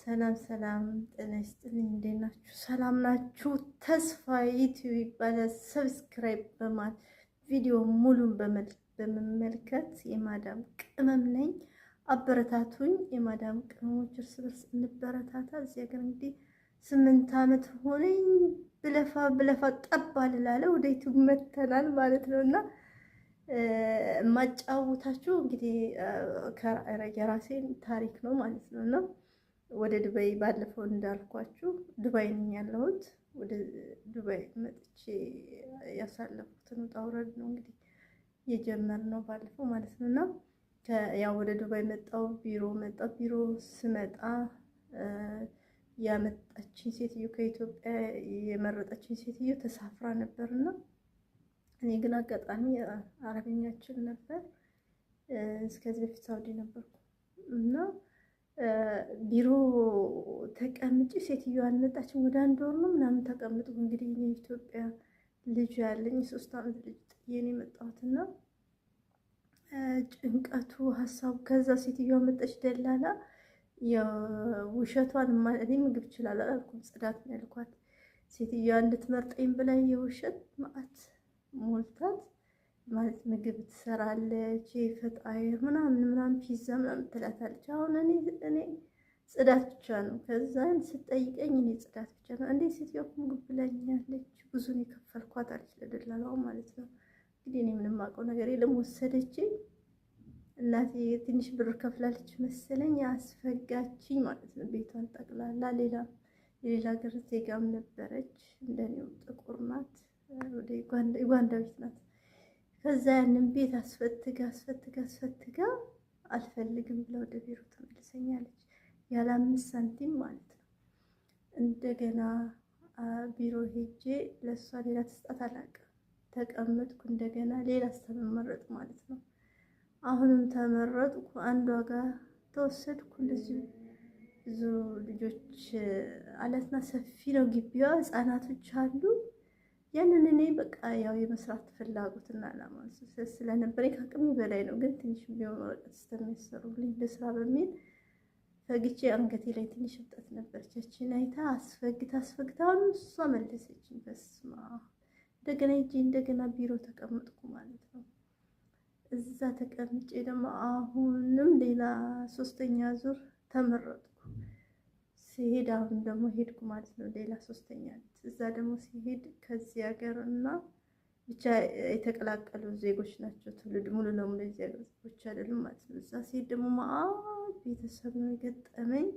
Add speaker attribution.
Speaker 1: ሰላም ሰላም፣ ጤና ይስጥልኝ። እንዴት ናችሁ? ሰላም ናችሁ? ተስፋ ዩቲዩብ ይባላል። Subscribe በማለት ቪዲዮ ሙሉን በመመልከት የማዳም ቅመም ነኝ፣ አበረታቱኝ። የማዳም ቅመሞች እርስ በርስ እንበረታታ። እዚህ ሀገር እንግዲህ 8 ዓመት ሆነኝ። ብለፋ ብለፋ ጠብ አልላለ ወደ ዩቲዩብ መተናል ማለት ነው። እና የማጫውታችሁ እንግዲህ የራሴን ታሪክ ነው ማለት ነው። እና ወደ ዱባይ ባለፈው እንዳልኳችሁ ዱባይ ነኝ ያለሁት። ወደ ዱባይ መጥቼ ያሳለፍኩትን ውጣ ውረድ ነው እንግዲህ የጀመርነው ባለፈው ማለት ነው። እና ያው ወደ ዱባይ መጣው፣ ቢሮ መጣው። ቢሮ ስመጣ ያመጣችኝ ሴትዮ፣ ከኢትዮጵያ የመረጠችኝ ሴትዮ ተሳፍራ ነበርና እኔ ግን አጋጣሚ አረብኛ እችል ነበር። እስከዚህ በፊት ሳውዲ ነበርኩ። እና ቢሮ ተቀምጬ ሴትዮዋ አልመጣችም። ወደ አንድ ወር ነው ምናምን ተቀምጥኩ። እንግዲህ እኔ ኢትዮጵያ ልጅ ያለኝ፣ የ3 ዓመት ልጅ ጥዬ ነው የመጣሁትና ጭንቀቱ፣ ሀሳቡ። ከዛ ሴትዮዋ መጣች፣ ደላላ። ውሸቷን፣ እኔ ምግብ እችላለሁ አላልኩም፣ ጽዳት ነው ያልኳት። ሴትዮዋ እንድትመርጠኝ ብላ የውሸት መዓት ሞልታት ማለት ምግብ ትሰራለች፣ ፈጣይር ምናምን ምናምን፣ ፒዛ ምናምን ትላታለች። አሁን እኔ ጽዳት ብቻ ነው። ከዛን ስጠይቀኝ እኔ ጽዳት ብቻ ነው። እንዴ ሴትዮዋ እኮ ምግብ ብላኛለች፣ ብዙ ነው የከፈልኳት አለች ለደላላው ማለት ነው። እንግዲህ እኔ ምንም አውቀው ነገር የለም። ወሰደችኝ። እናቴ ትንሽ ብር ከፍላለች መሰለኝ፣ አስፈጋችኝ ማለት ነው። ቤቷን ጠቅላላ። ሌላ የሌላ ሀገር ዜጋም ነበረች፣ እንደኔው ጥቁር ናት፣ ወደ ዩጋንዳዊት ናት። ከዛ ያንን ቤት አስፈትጋ አስፈትጋ አስፈትጋ አልፈልግም ብላ ወደ ቢሮ ተመልሰኛለች። ያለ 5 ሳንቲም ማለት ነው። እንደገና ቢሮ ሄጄ ለእሷ ሌላ ትስጣት አላውቅም። ተቀመጥኩ። እንደገና ሌላ ስተመመረጥ ማለት ነው። አሁንም ተመረጥኩ። አንዷ ጋር ተወሰድኩ። እንደዚሁ ብዙ ልጆች አላትና ሰፊ ነው ግቢዋ፣ ህጻናቶች አሉ። ያንን እኔ በቃ ያው የመስራት ፍላጎትና ዓላማ ስለነበረኝ ከአቅሜ በላይ ነው፣ ግን ትንሽ ቢሆን ወረቀት ስለሚያሰሩልኝ ልስራ በሚል ፈግቼ አንገቴ ላይ ትንሽ እብጠት ነበረች። ያችን አይታ አስፈግታ አስፈግታ አሁን እሷ መለሰችኝ። በስመ አብ! እንደገና ሂጄ እንደገና ቢሮ ተቀመጥኩ ማለት ነው። እዛ ተቀምጬ ደግሞ አሁንም ሌላ ሶስተኛ ዙር ተመረጥኩ። ሲሄድ አሁን ደግሞ ሄድኩ ማለት ነው። ሌላ ሶስተኛ እዛ ደግሞ ሲሄድ ከዚህ ሀገር እና ብቻ የተቀላቀሉ ዜጎች ናቸው። ትውልድ ሙሉ ለሙሉ የዚህ ሀገር ዜጎች አይደሉም ማለት ነው። እዛ ሲሄድ ደግሞ መዓት ቤተሰብ ነው የገጠመኝ።